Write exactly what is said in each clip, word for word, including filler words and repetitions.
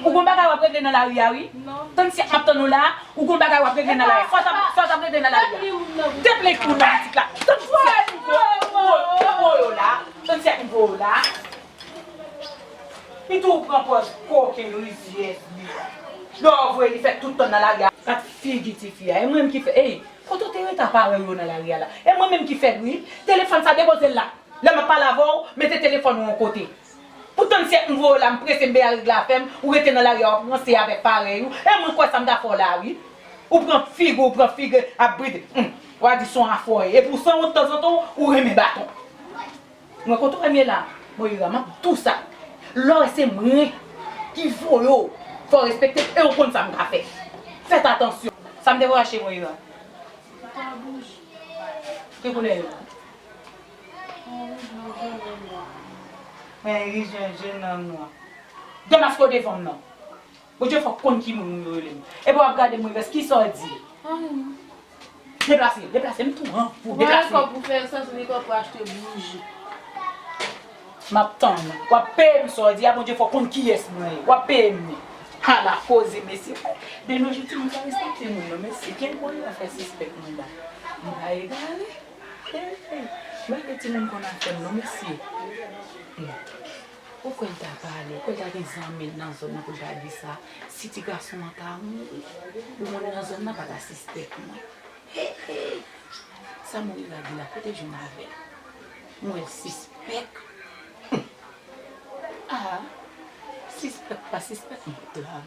Ou gon bagay w ap regle nan lari a, wi. Tann syèk m ap tann ou la, ou gon bagay w ap regle nan lari a. Sa w t ap, sa w t ap regle nan lari a. Deplent moun nan pitit la. Tann syèk m vo, m vo, m voye w la. Tann syèk m voye w la. Li tou pran pòz koken rizyèz li. Lè w voye li fè tout tan nan lari a. Gad figi tifi a. E mwen menm ki fè, ey, kote w te rete a parèy yo nan lari a la? E mwen menm ki fè l, wi. Telefòn sa, depoze l la. Lè m ap pale avè w, mete telefòn ou yon kote. Pou tann syèk m voye w la, m prese, m byen regle afè m, ou rete nan lari a, w ap ranse avèk parèy ou. E mwen kwè sa m ta fè w la, wi. Ou pran figi, ou pran figi ap bride. Hum. W a di se yon afè w ye. Epi w sanwont tanzantan, ou renmen baton. Mwen kote w wè m ye la, Moira, m ap di w sa. Lè w wè se mwen ki voye w, fò w respekte m e w konn sa m ka fè. Fèt atansyon. Sa m te voye achte, Moira? Ki koulè yo? Yon wouj, yon jòn, yon nwa. Mwen, yon wouj, yon jòn, yon nwa. Demaske w devan m nan. Bondye fòk konn ki moun ou rele m. Epi w ap gade m revès, kisa w di? Anyen. Deplase, deplase, m tou an pou deplase. Kòb pou fè esans, li kòb pou achte bouji. M ap tann ou. W ap peye m sa w di a, Bondye fòk konn kiyès mwen ye. W ap peye m li. Ala koze, mesye. De nos jours, timoun pa respekte moun non, mesye. Gen moun nan fè sispèk mwen la. M pa egare. Hey, hey. Malgre timoun konn afè m non, mesye. Hmm. Ou kwè l ta pale, ou kwè l ta gen zanmi l nan zòn nan pou l ta di sa? Si ti gason an ta mouri, ou moun nan zòn nan pa ta sispèk mwen. Hey, hey. Sa Moira di la, kote jwenn avè l? M wè l sispèk. Ah, sispèk pa sispèk, m ap travay.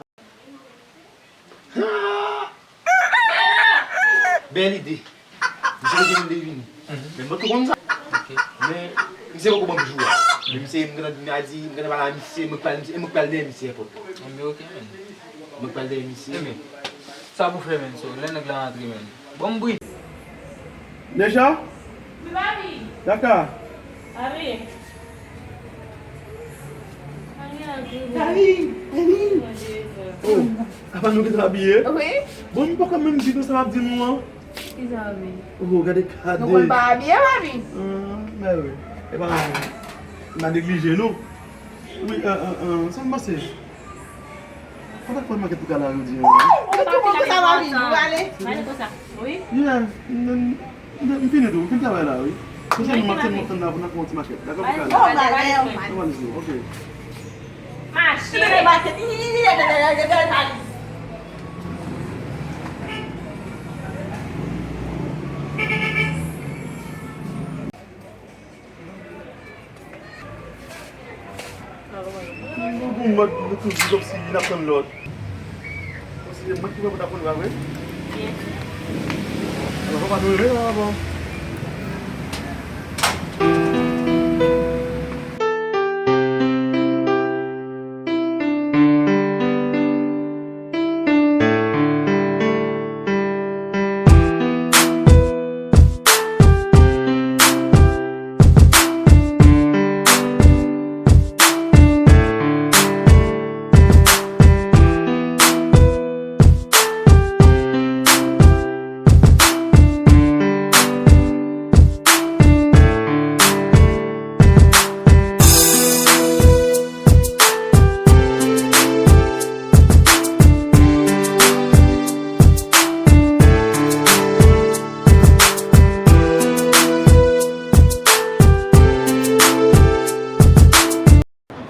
Bèl ide. Misye te gen moun devine. Men mwen tou konn sa. Men misye poko ban m jou a. Men misye, m gentan di, m gentan pale a misye, mwen pral, mwen pral dèyè misye èpòt. Anben, ok, men. Mwen pral dèyè misye. Sa pou fè, men, so, lè nèg la rantre, men. Bon, m bri. Neja? Wi, papi. Kaka? Papi. Anyen anvi, wi. Ay, ay. Oh, apa nou gentan abiye? Wi. Bon, m poko menm di nou sa m ap di nou an. Kisa, papi? Oh, gade kado. Nou konn pa abiye, papi? Ah, mè wi. E pa, m pa neglije nou. Wi, ah, ah, ah, sa m panse. Kontak fò makèt pou kala jodi an. Ou tou bon konsa, mami, nou ale. Mwen ale konsa. Wi. Yeah, m, m, m fini tou, m fin travay la, wi. Pwochèn mwen, m ap tann, m ap tann la pou n al fè yon ti makèt. Dakò, pou kala. Oh, malè, oh, malè. Nou ale, ok. Mache. Li te makèt. Li te makèt. Nou gon mòd, nou toujou kòmsi n ap tann lòt. Kòmsi se mwen ki mwen pou n ap konn, pa vre? Alò, papa nou renmen sa, papa.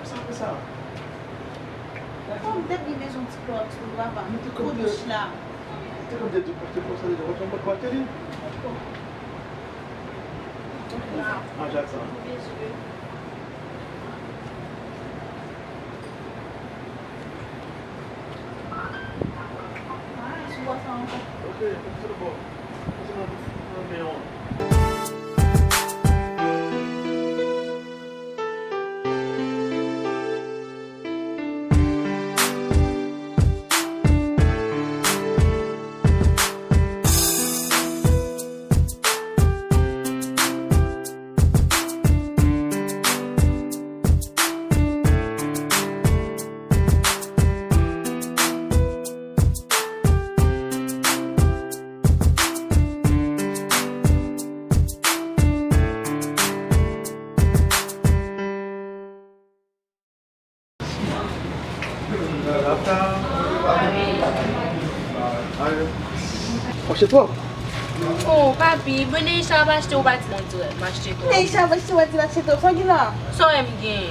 Sa fè sa. Fò m te vin bezwen ti klòks pou papa. Pou douch la. Mwen te konn di, mwen te konn di, mwen te konn di, mwen te konn di. Manje ak sa. Ah, sou bò sa ankò. Ok, ok, se le bò. Se nan, nan men an. Monchè twòp. Oh, papi, bon, Neisha ap achte, ou pa di m, on dirè m achte twòp. Neisha ap achte, ou pa di m achte twòp. Sa w gen la? Sa w wè m gen?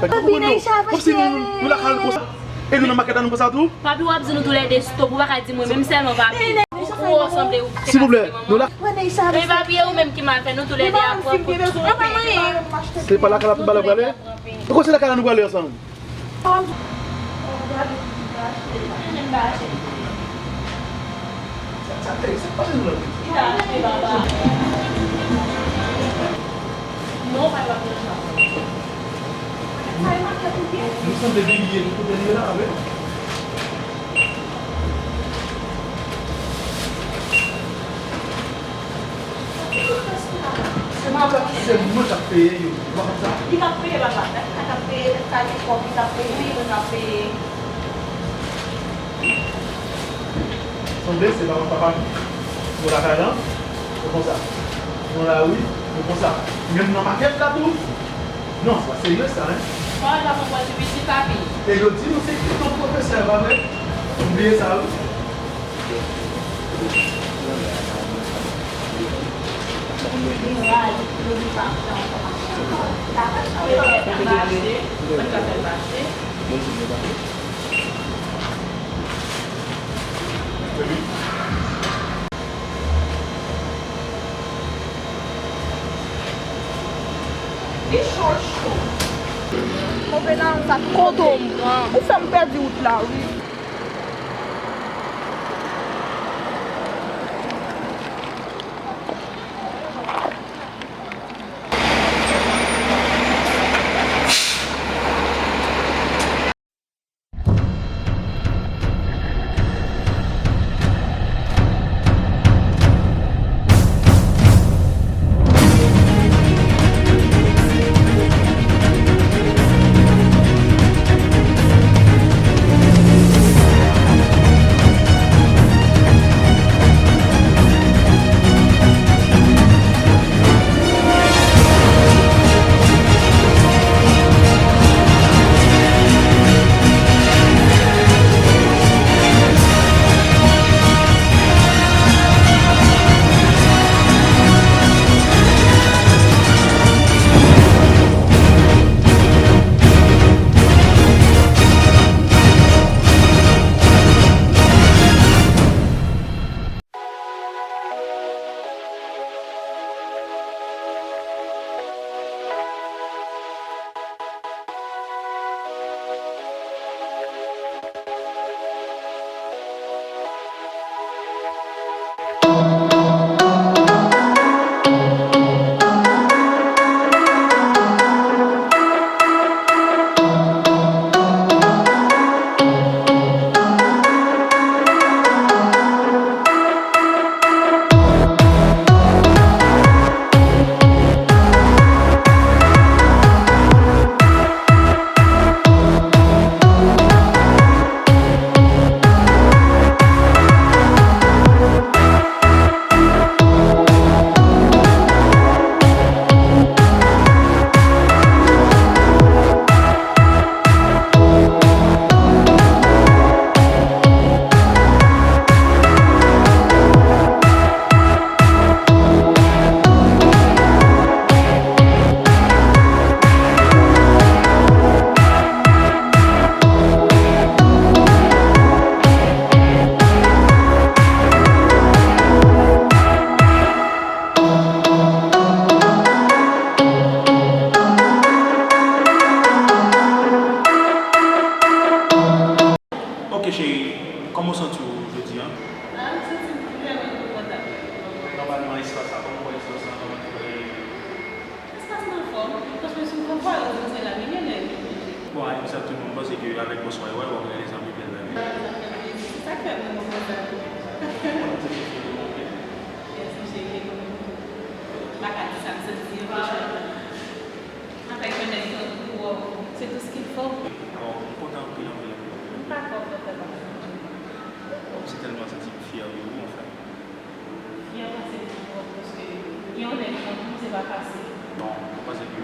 Papi, Neisha ap achte. Kòmsi nou, nou lakay nou konsa? E nou nan makèt la nou konsa tou? Papi, w ap di nou toulède stop, ou pa ka di mwen menm sèlman, papi. Ou, ou sanble ou te... Silvouplè, nou la. Men papi, e ou menm ki mal fè, nou toulède ap pran kout. Mwen pa manyen. Se pa lakay la tout bagay prale? Ou konn se lakay la nou prale ansanm? Se mwen k ap peye yo. Ou pa konn sa? Li k ap peye, papa. Nèg sa k ap peye, nèg sa gen kòb, li k ap peye, wi, mwen k ap peye. Sanble se pa papa m. Yo lakay lan, yo konsa. Nan lari, yo konsa. Menm nan makèt la tou. Non, se pa serye sa, en. Pawòl pa konn pran ti piti, papi. E yo di nou se pitit yon pwofesè, pa vre? Ou bliye sa, wi. Li cho, cho. Move la, sa tou kote m pran. Ou fè m pèdi wout la, wi. Ok, cheri, kòman w santi w jodi a? Ah, m santi m vrèman kontan. Nòmalman, espas la, kòman w wè espas la, kòman w wè? Espas la anfòm, paske si w konpare, w di la milyonè ki chanje. Bon, egzakteman, m panse ke avèk bòs Wayway, w ap rele zanmi bèl zanmi. Ah, sa fè plezi. Se sa k fè m renmen w konsa. Mwen, se cheri, mwen. Mèsi, cheri, e kòman w ye? M pa ka di sa, m santi m te chwazi. Avèk yon nèg tankou w, c'est tout ce qu'il faut. Bon, m kontan anpil, anpil, anpil. M pa kwè w kontan, papa. Bon, m sitèlman santi m fyè de ou, anfen. Fyè pase pou ou, paske gen yon nèg tankou w, se pa fasil. Bon, mwen panse ke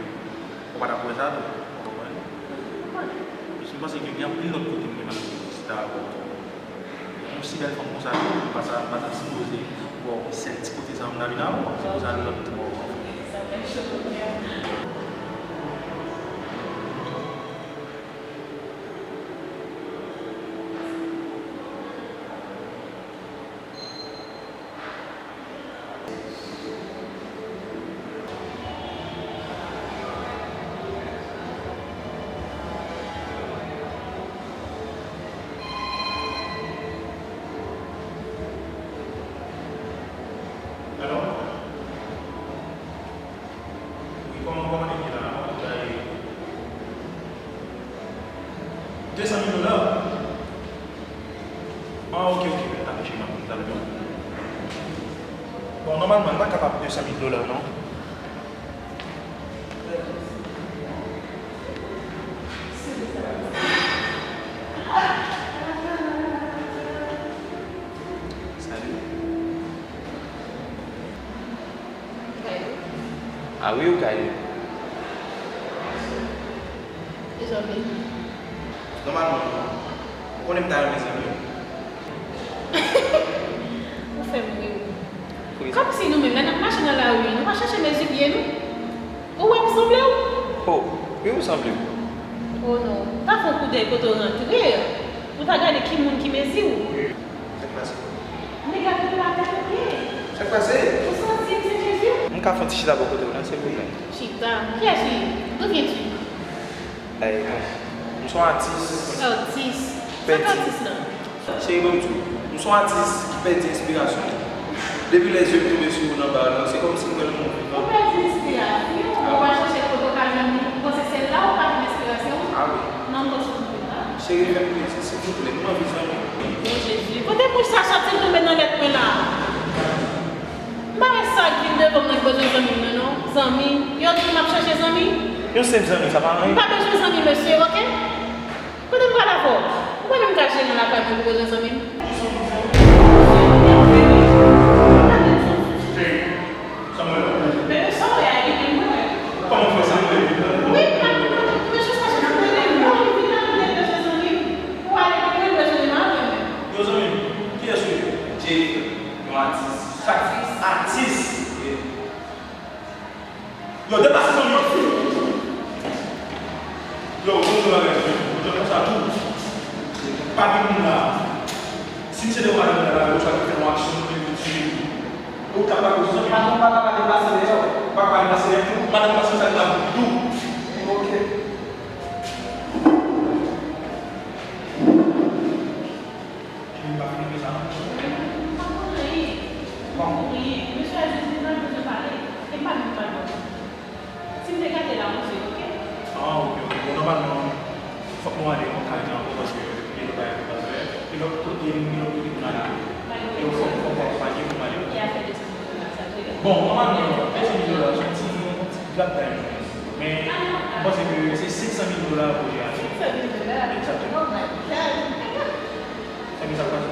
ou pa t ap wè sa tou, ou konprann? Mwen konprann. Paske m panse ke gen anpil lòt kote m te mal fè. Yon si bèl fanm konsa, m pa ta, m pa ta sipoze ba w sèl ti kote sa m ta vin avè w, se pou sa lòt bò. Alo? Wi, kòman, kòman nèg ye la? Kòman bagay ye? De san mil dola? Ah, ok, ok, mèt tann cheri, m ap vin talè, non? Bon, nòmalman, m pa kapab de san mil dola, non. Salut. Ah wi, ou ka ye. Deja vini. Nòmalman, ou konnen m ta renmen zanmi w. Ou fè m ri, wi. Wi. Kòmsi nou menm, lè n ap mache nan lari, nou pa chèche mezi pye nou? Ou wè m sanble w? Oh, wi, ou sanble m. Oh non, ta fè yon koudèy kote w rantre a. Ou ta gade ki moun ki mezi w. Wi. Sa k pase? Nèg la tou la tèt ou ye. Sa k pase? Ou santi m se Jezi? M ka fè yon ti chita bò kote w la, silvouplè? Chita? Kiyès ou ye? D'où viens-tu? Ey, bon. M se yon atis. Atis? Sa k atis lan? Cheri, ban m di w, m se yon atis ki pèdi enspirasyon. Depi lè zye m tonbe sou ou nan bar la, se kòmsi m wè lanmou vivan. Ou pèdi enspirasyon? Ou pa chèche kote w ka jwenn li? Ou panse se la ou ka jwenn enspirasyon? Ah wi. Non, m panse w tonbe la. Cheri, fè m plezi, silvouplè, m anvi zanmi. O Jezi, kote mouch sa soti l tonbe nan lèt mwen la? M pa wè sa k vin devan m nan k bezwen zanmi m nan non. Zanmi? Yo di m ap chache zanmi? Yon senp zanmi, sa pa anyen. M pa bezwen zanmi, mesye, oke? Kote m pral avè w? Ou konnen m ka jere nan lakay mwen pou bezwen zanmi m? Samuel. Men sa w wè a, e li menm mwen wè. Kòman w fè sa? Wi, m pa konprann. Mwen jis mache nan tande, non, li vin nan tande bezwen zanmi m. Pou ale pi lwen, bezwen li nan avè mwen. Yo, zanmi m, kiyès ou ye? Jay, yon atis. Atis? Atis? Wi. Yo, depase zanmi yo. Yo, bon, bon bagay, bon, jan konsa tou. Pa gen moun la. Si misye te yon madanm la, yo sa te fè yon aksyon, nou te vin tire li. Ou ta pa bezwen. Patwon pa ka pale pase dèyè w. Pa pale pase dèyè tou. Madanm pase sa ki la pou tou. Ok. Cheri, m pa fin rive sa non. Kòman? Wi, mesye a di li pa bezwen pale. E pa nou pale. Si m te gate la, mwen se oke. Ah, ok, ok. Bon, nòmalman, fòk nou ale yon kay jan ankò paske gen lòt bagay pou n al fè. Gen lòt kote, gen lòt kote pou n ale. Yo fòk, fòk w akonpanye pou n ale. E afè de san mil dola sa, se vre? Bon, nòmalman, de san mil dola, se yon ti, yon ti grapyay. Men, m panse ke se senk san mil dola pwojè a. Senk san mil dola? Egzakteman. Oh my God! Ebyen, sa k pase?